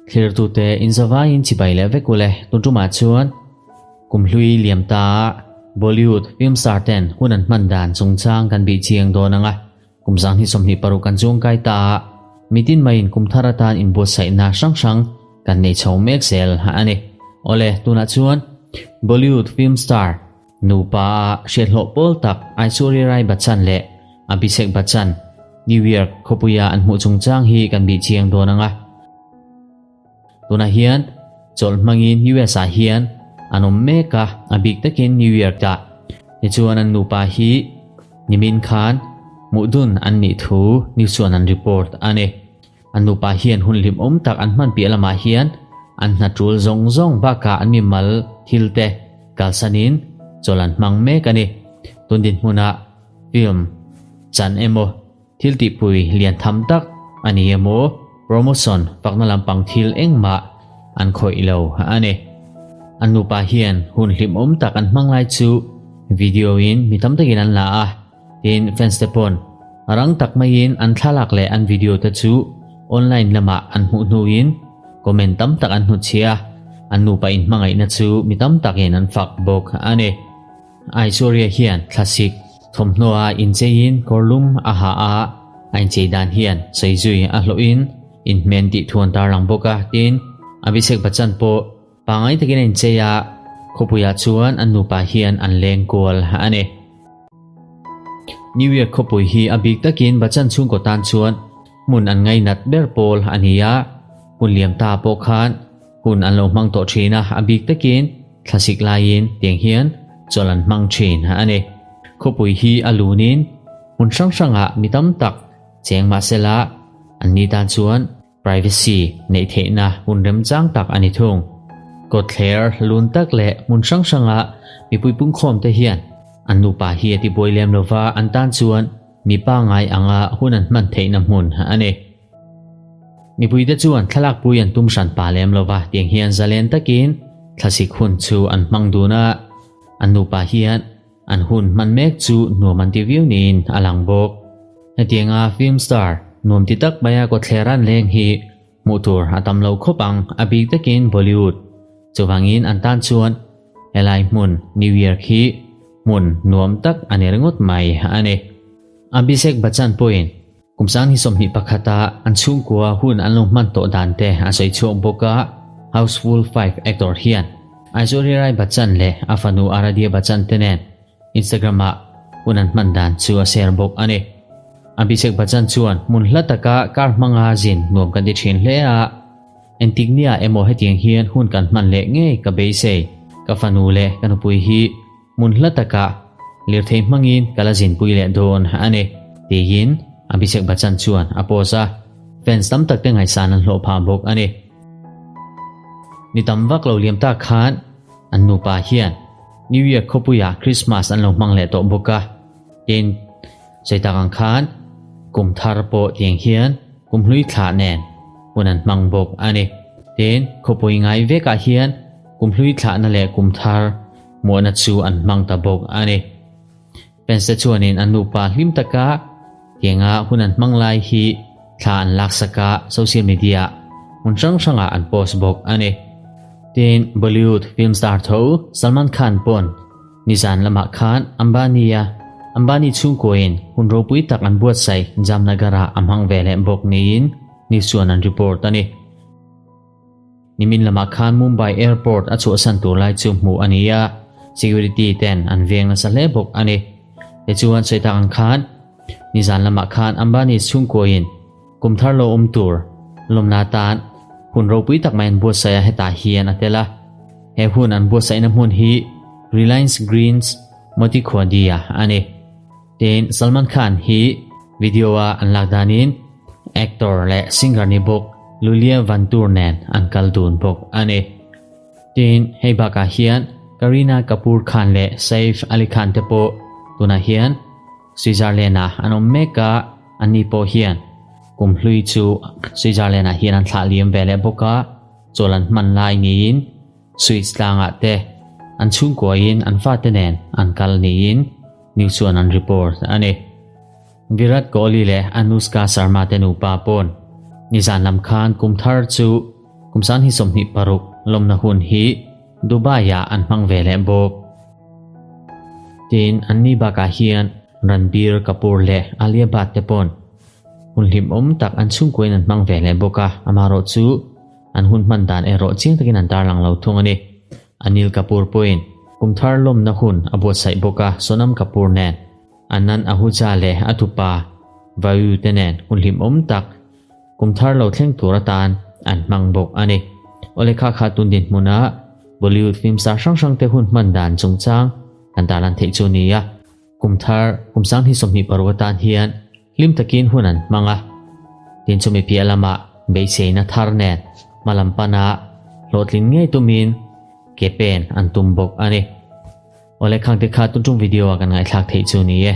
Thlirtute inzavaiin chibai leh vek ule tun tumah chuan Kumhlui liam ta Bollywood film star ten hun an hman dan chungchang kan bih chiang dawn ang a, kum 2026 kan chuangkai ta a, mitin maiin kum thar atan inbuatsaihna hrang hrang kan nei chho mek zel a ni. Awle, tunah chuan Bollywood film star nupa a hriathlawh pawl tak Aishwarya Rai Bachchan leh Abhishek Bachchan New York khawpuia an hmuh chungchang hi kan bih chiang dawn ang a. Tunah hian chawlh hmangin US ah hian an awm mek a, a bik takin New York ah. Tichuan an nupa hi nimin khan hmuh dun an nih thu news chuan an report a ni. An nupa hian hun hlimawm tak an hman piah lamah hian an hna tul zawng zawng bakah an mimal thil te kalsanin chawlh an hmang mek a ni. Tun dinhmunah film chan emaw Thil tihpui lian tham tak a ni emaw, promotion fakna lampang thil engmah an khawih lo a ni. An nupa hian hun hlimawm tak an hmang lai chu video in mi tam takin an la a, tin fans te pawn rang tak maiin an thlalak leh an video te chu online lamah an hmuh hnuin comment tam tak an hnutchhiah a, an nupa inhmangaihna chu mi tam takin an fak bawk a ni. Aishwarya hian thlasik thawmhnaw a incheiin kawrlum a ha a, a inchei dan hian sawi zui a hlawhin inhmen tih thu an tarlang bawk a, tin Abhishek Bachchan pawh pangngai takin a inchei a, khawpuiah chuan an nupa hian an leng kual a ni. New York khawpui hi a bik takin Bachchan chhungkaw tan chuan hmun an ngainat ber pawl a ni a, hun liam ta pawh khan hun an lo hmang tawh thin a, a bik takin Thlasik laiin tiang hian chawlh an hmang thin a ni. Khawpui hi a lunin hmun hrang hrangah mi tam tak cheng mahsela an ni tan chuan privacy neih theihna hun remchang tak a ni thung. Kawtthler lun tak leh hmun hrang hranga mipui pungkhawm te hian an nupa hi a tibuai lem lova an tan chuan mi pangngai anga hun an hman theihna hmun a ni. Mipuite chuan thlalakpui an tum hran pah lem lo va, tiang hian zalen takin thlasik hun chu an hmang dun a, an nupa hian an hun hman mek chu nuam an ti viau niin a lang bawk. Hetianga film star nuam ti tak maia kawtthler an leng hi hmuh tur a tam lo khawp ang, a bik takin Bollywood. Chuvangin an tan chuan helai hmun New York hi hmun nuam tak a ni ringawt mai a ni. Abhishek Bachchan pawhin Kum 2021 a an chhungkua hun an lo hman tawh dan te a sawi chhuak bawk a, Housefull 5 actor hian Aishwarya Rai Bachchan leh a fanu Aaradhya Bachchan te nen Instagram ah hun an hman dan chu a share bawk a ni. Abhishek Bachchan chuan hmun hla taka kar hmanga zin nuam kan ti thin hle a, Entik nia emaw hetiang hian hun kan hman leh ngei ka beisei, ka fanu leh ka nupui hi Hmun hla takah lirthei hmangin ka la zinpui leh dawn a ni, tiin Abhishek Bachchan chuan a post a, fans tam tak te ngaihsan an hlawh phah bawk a ni. Ni tam vak lo liam tak khan an nupa hian New York khawpuiah Christmas an lo hmang leh tawh bawk a, tin sawi tak ang khan kum thar pawh tiang hian kum hlui thlah nen hun an hmang bawk a ni. Tin, khawpui ngai vekah hian kum hlui thlahna leh kum thar Muahna chu an hmang ta bawk a ni. Fans te chuanin an nupa hlim taka tianga hun an hmang lai hi thla an laksak a, social media hmun hrang hrangah an post bawk a ni. Tin, Bollywood film star tho Salman Khan pawn nizan lamah khan Ambani-a Ambani chhungkuain hun ropui tak an buatsaih Jamnagar-ah a hmang ve leh bawk niin news chuan an report a ni. Nimin lamah khan Mumbai Airport a chhuahsan tur lai chu hmuh a ni a, security ten an veng nasa hle bawk a ni. Tichuan sawi tak ang khan nizan lamah khan Ambani chhungkuain kum thar lo awm tur lawmna tan hun ropui tak mai an buatsaih a hetah hian a tel a. He hun an buatsaihna hmun hi Reliance Greens Motikhwadi-a a ni. Tin, Salman Khan hi video a an lak danin actor leh singer ni bawk Lulia Vantur nen an kal dun bawk a ni. Tin, hei bakah hian Kareena Kapoor Khan leh Saif Ali Khan te pawh tunah hian Switzerland-ah an awm mek a, anni pawh hian kum hlui chu Switzerland-ah hian an thlah liam ve leh bawk a, chawl an hman lai niin Swiss tlangah te an chhungkuain an fate nen an kal niin News chuan an report a ni. Virat Kohli leh Anushka Sharma te nupa pawn Nizan lam khan kum thar chu kum 2026 lawmna hun hi Dubai-ah an hmang ve leh bawk. Tin, anni bakah hian Ranbir Kapoor leh Alia Bhatt te pawn hun hlimawm tak an chhungkuain an hmang ve leh bawk a, amaherawhchu an hun hman dan erawh chiang takin an tarlang lo thung a ni. Anil Kapoor pawhin kum thar lawmna hun a buatsaih bawk a, Sonam Kapoor nen Anand Ahuja leh a tupa Vayu te nen hun hlimawm tak kum thar lo thleng tur atan an hmang bawk a ni. Awle kha kha tun dinhmuna Bollywood film star hrang hrang te hun hman dan chungchang kan tarlan theih chu a ni a. Kum thar kum 2026 atan hian hlim takin hun an hmang a, tin chumi piah lamah beiseina thar nen hmalam pana hlawhtlin ngei tumin ke pen an tum bawk a ni. Awle khang te kha tun tum video ah kan ngaihthlak theih chu ni e.